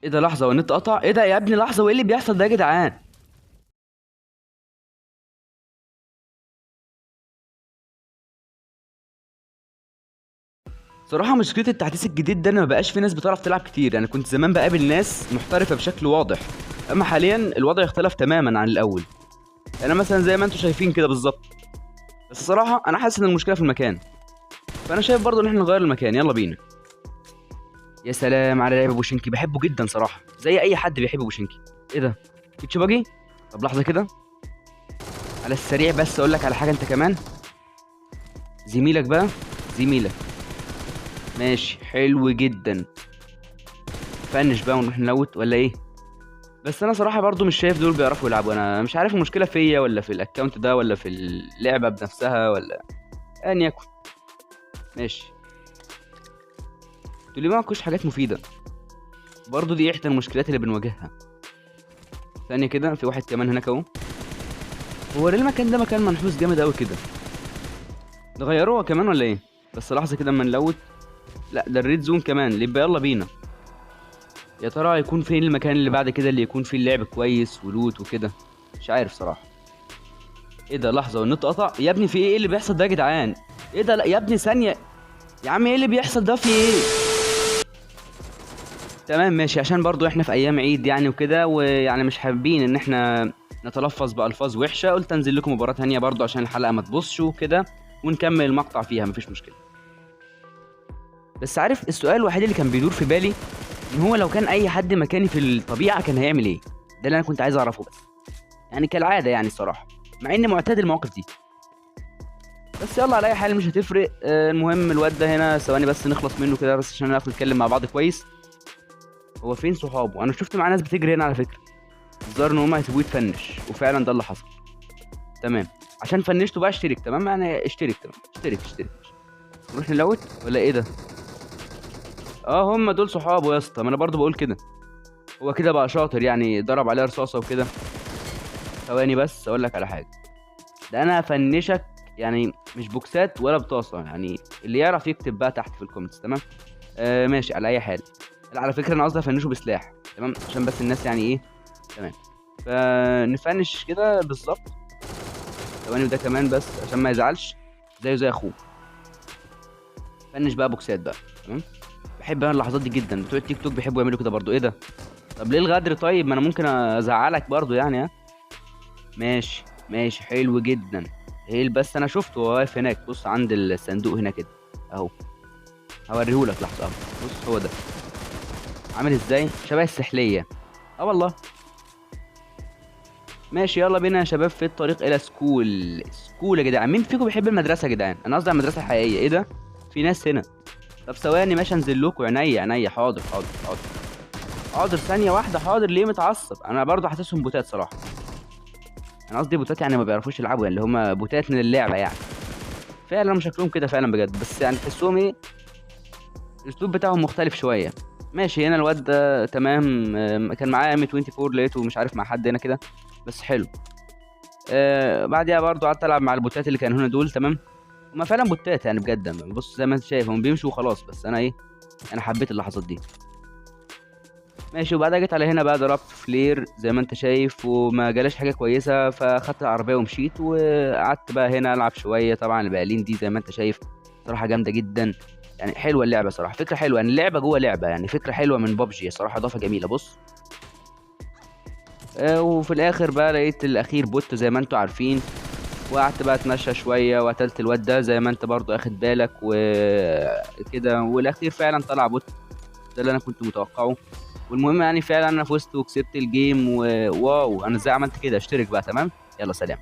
ايه ده؟ لحظة، والنت قطع. ايه ده يا ابني؟ لحظة، وايه اللي بيحصل ده يا جدعان؟ صراحة مشكلة التحديث الجديد ده ان مبقاش في ناس بتعرف تلعب كتير. يعني كنت زمان بقابل ناس محترفة بشكل واضح، اما حاليا الوضع اختلف تماما عن الاول. انا مثلا زي ما انتم شايفين كده بالظبط. بس صراحة انا حاسس ان المشكلة في المكان، فانا شايف برضو ان احنا نغير المكان. يلا بينا. يا سلام على لعب بوشينكي، بحبه جدا صراحة، زي اي حد بيحب بوشينكي. ايه ده؟ beach buggy؟ طب لحظة كده على السريع بس اقول لك على حاجة. انت كمان زميلك بقى، زميلك. ماشي، حلو جدا. finish بقى ونروح ن loot ولا ايه؟ بس انا صراحة برضو مش شايف دول بيعرفوا يلعبوا. انا مش عارف المشكلة فيا ولا في ال account ده ولا في اللعبة بنفسها ولا ان يكن. ماشي، انتوا ليه معكوش حاجات مفيدة؟ برضو دي احدى المشكلات اللي بنواجهها. ثانية كده، في واحد كمان هناك اهو. هو ليه المكان ده مكان منحوس جامد قوي كده؟ ده غيروها كمان ولا ايه؟ بس لحظة كده اما ن loot. لا ده ال red zone كمان. يبقى يلا بينا. يا ترى هيكون فين المكان اللي بعد كده اللي يكون فيه اللعب كويس و loot وكده؟ مش عارف صراحة. ايه ده؟ لحظة، والنت قطع يا ابني. في ايه؟ ايه اللي بيحصل ده يا جدعان؟ ايه ده؟ لا يا ابني ثانية يا عم، ايه اللي بيحصل ده؟ في ايه؟ تمام ماشي، عشان برضو احنا في ايام عيد يعني وكده، ويعني مش حابين ان احنا نتلفظ بالفاظ وحشة، قلت انزل لكم مباراة تانية برضو عشان الحلقة ما تبصش وكده، ونكمل المقطع فيها مفيش مشكلة. بس عارف السؤال الوحيد اللي كان بيدور في بالي ان هو لو كان اي حد مكاني في الطبيعة كان هيعمل ايه؟ ده اللي انا كنت عايز اعرفه بس، يعني كالعادة يعني الصراحة، مع اني معتاد المواقف دي، بس يلا على اي حال مش هتفرق. المهم الواد ده هنا، ثواني بس نخلص منه كده بس عشان نعرف نتكلم مع بعض كويس. هو فين صحابه؟ انا شفت معاه ناس بتجري هنا على فكرة، الظاهر ان هم هيسيبوه يتفنش، وفعلا ده اللي حصل. تمام، عشان فنشته بقى اشترك. تمام يعني اشترك، تمام اشترك اشترك. نروح نلوت ولا ايه ده؟ هم دول صحابه يا اسطى، ما انا برضو بقول كده. هو كده بقى شاطر يعني، ضرب عليه رصاصة وكده. ثواني بس اقول لك على حاجة، ده انا هفنشك يعني مش بوكسات ولا بطاسه، يعني اللي يعرف يكتب بقى تحت في ال comments. تمام؟ ماشي على اي حال. لا على فكرة انا قصدي افنشه بسلاح، تمام، عشان بس الناس يعني ايه. تمام، فنفنش كده بالظبط. ثواني، وده كمان بس عشان ما يزعلش، زيه زي اخوه. فنش بقى بوكسات بقى. تمام، بحب انا اللحظات دي جدا، بتوع التيك توك بيحبوا يعملوا كده برضو. ايه ده؟ طب ليه الغدر؟ طيب ما انا ممكن ازعلك برضو يعني. ها ماشي ماشي، حلو جدا. هيل بس انا شفته وهو واقف هناك، بص عند الصندوق هنا كده اهو، هوريهولك لحظة اهو. بص هو ده عامل ازاي، شبه السحليه. والله. ماشي يلا بينا يا شباب في الطريق الى school. school يا جدعان، مين فيكم بيحب المدرسة يا جدعان؟ انا قصدي على المدرسة الحقيقية. ايه ده؟ في ناس هنا. طب ثواني ماشي انزل لكم. عينيا عينيا، حاضر حاضر حاضر حاضر، ثانية واحدة، حاضر. ليه متعصب؟ انا برضه حاسسهم بوتات صراحة. انا قصدي بوتات يعني ما بيعرفوش يلعبوا، يعني اللي هم بوتات من اللعبة يعني. فعلا هم شكلهم كده فعلا بجد، بس يعني تحسهم ايه، الاسلوب بتاعهم مختلف شوية. ماشي هنا الواد ده تمام، كان معاه ام 24 لقيته مش عارف مع حد هنا كده، بس حلو. بعديها برضو قعدت العب مع البوتات اللي كانوا هنا دول. تمام، هما فعلا بوتات يعني بجد، بص زي ما انت شايف هم بيمشوا وخلاص، بس انا ايه، انا حبيت اللحظات دي. ماشي، وبعدها جيت على هنا بقى ضربت flare زي ما انت شايف، وما جاليش حاجة كويسة، فاخدت العربية ومشيت، وقعدت بقى هنا العب شوية. طبعا البقالين دي زي ما انت شايف صراحة جامدة جدا يعني، حلوة اللعبة صراحة، فكرة حلوة يعني، اللعبة جوه لعبه يعني، فكرة حلوة من بابجي صراحة، اضافه جميلة. بص، وفي الاخر بقى لقيت الاخير bot زي ما انتوا عارفين، وقعدت بقى اتمشى شوية وقتلت الواد ده زي ما انت برضو اخد بالك وكده، والاخير فعلا طلع bot، ده اللي انا كنت متوقعه. والمهم يعني فعلا انا فزت وكسبت ال game، و wow انا ازاي عملت كده. اشترك بقى. تمام، يلا سلام.